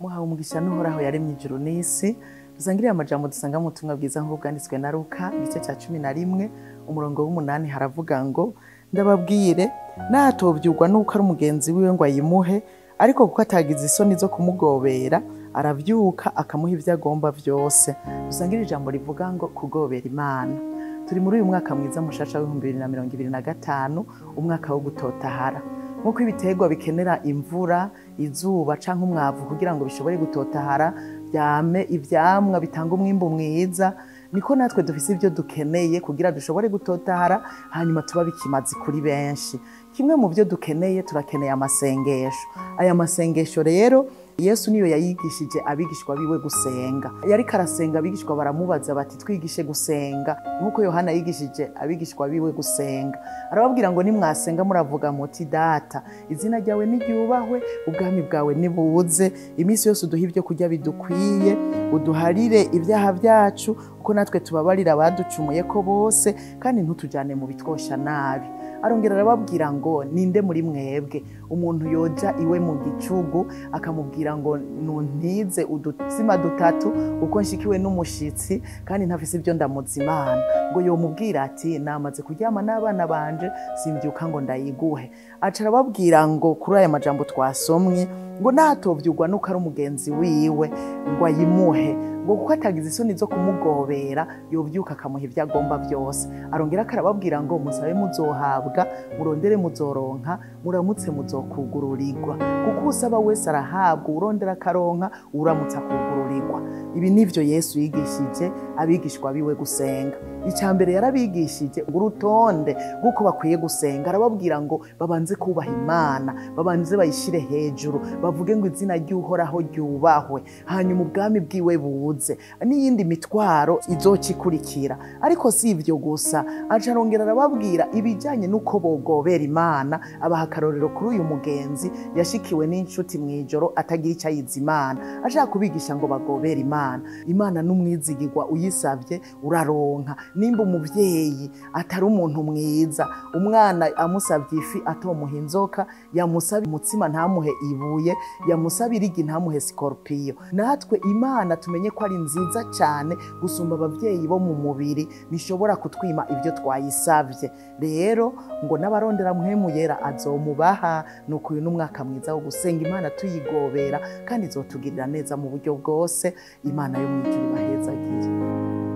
Muhawe umugisha n'Uhoraho yaremye ijuru n'isi. Dusangiriye amajambo dusanga mu butumwa bwiza nk'uko bwanditswe na Luka, igice cya 11, umurongo w'8, haravuga ngo: ndababwire, natovyurwa nuko ari umugenzi wiwe ngo ayimuhe, ariko kuko atagize isoni zo kumugobera, aravyuka akamuha ivyo agomba vyose. Dusangire ijambo rivuga ngo kugobera Imana. Turi muri uyu mwaka mwiza mushasha w'2025, umwaka wo gutotahara. Nk'uko ibiterwa bikenera imvura, izuba canke umwavu kugira ngo bishobore gutotahara, vyame ivyamwa bitanga umwimbu mwiza, niko natwe dufise ivyo dukeneye kugira dushobore gutotahara, hanyuma tuba bikimazi kuri benshi. Kimwe mu vyo dukeneye, turakeneye amasengesho. Aya masengesho rero Yesu niyo yayigishije abigishwa biwe gusenga. Yariko arasenga, abigishwa baramubaza bati: twigishe gusenga nk'uko Yohana yigishije abigishwa biwe gusenga. Arababwira ngo: nimwasenga muravuga muti: Data, izina ryawe niryubahwe, ubwami bwawe nibuze, iminsi yose uduhe ibyo kurya bidukwiye, uduharire ibyaha byacu uko natwe tubabarira abaducumuye ko bose, kandi ntutujane mu bitwosha nabi. Arongera arababwira ngo: ninde muri mwebwe umuntu yoja iwe mu gicugu akamubwira ngo nuntize udutsima dutatu uko nshikiwe n'umushitsi kandi ntafise ibyo ndamuzimana, ngo yomubwira ati: namaze kuryama n'abana banje, simbyuka ngo ndayiguhe? Aca arababwira ngo kuri aya majambo twasomwe ngo natovyurwa nuko ari umugenzi wiwe ngo ayimuhe, ngo kuko atagize isoni zo kumugobera, yovyuka akamuha ivyo agomba vyose. Arongera akarababwira ngo: musabe muzohabwa, murondere muzoronka, muramutse muzokugururirwa, kuko usaba wese arahabwa, urondera akaronka, uramutse akugururirwa. Ibi nivyo Yesu yigishije abigishwa biwe gusenga. Icya mbere, yarabigishije urutonde rw'uko bakwiye gusenga. Arababwira ngo babanze kubaha Imana, babanze bayishire hejuru, bavuge ngo izina ry'Uhoraho ryubahwe, hanyuma ubwami bwiwe buze, n'iyindi mitwaro izocikurikira. Ariko si ivyo gusa, aca arongera arababwira ibijyanye n'uko bogobera Imana, abaha akarorero kuri uyu mugenzi yashikiwe n'inshuti mw'ijoro atagira icyo ayiza Imana, ashaka kubigisha ngo bagobere Imana. Imana n'umwizigirwa, uyisavye uraronka. Nimba umuvyeyi atari umuntu mwiza, umwana amusavye ifi atomuha inzoka, yamusaba umutsima ntamuhe ibuye, yamusaba irigi ntamuhe sikoropiyo. Natwe Imana tumenye ko ari nziza cyane gusumba abavyeyi bo mu mubiri, ntishobora kutwima ibyo twayisavye. Rero ngo n'abarondera Mpwemu Yera azomubaha. Nuko uyu n'umwaka mwiza wo gusenga Imana tuyigobera, kandi izotugirira neza mu buryo bwose. Imana yo mw'ijuru ibahezagire.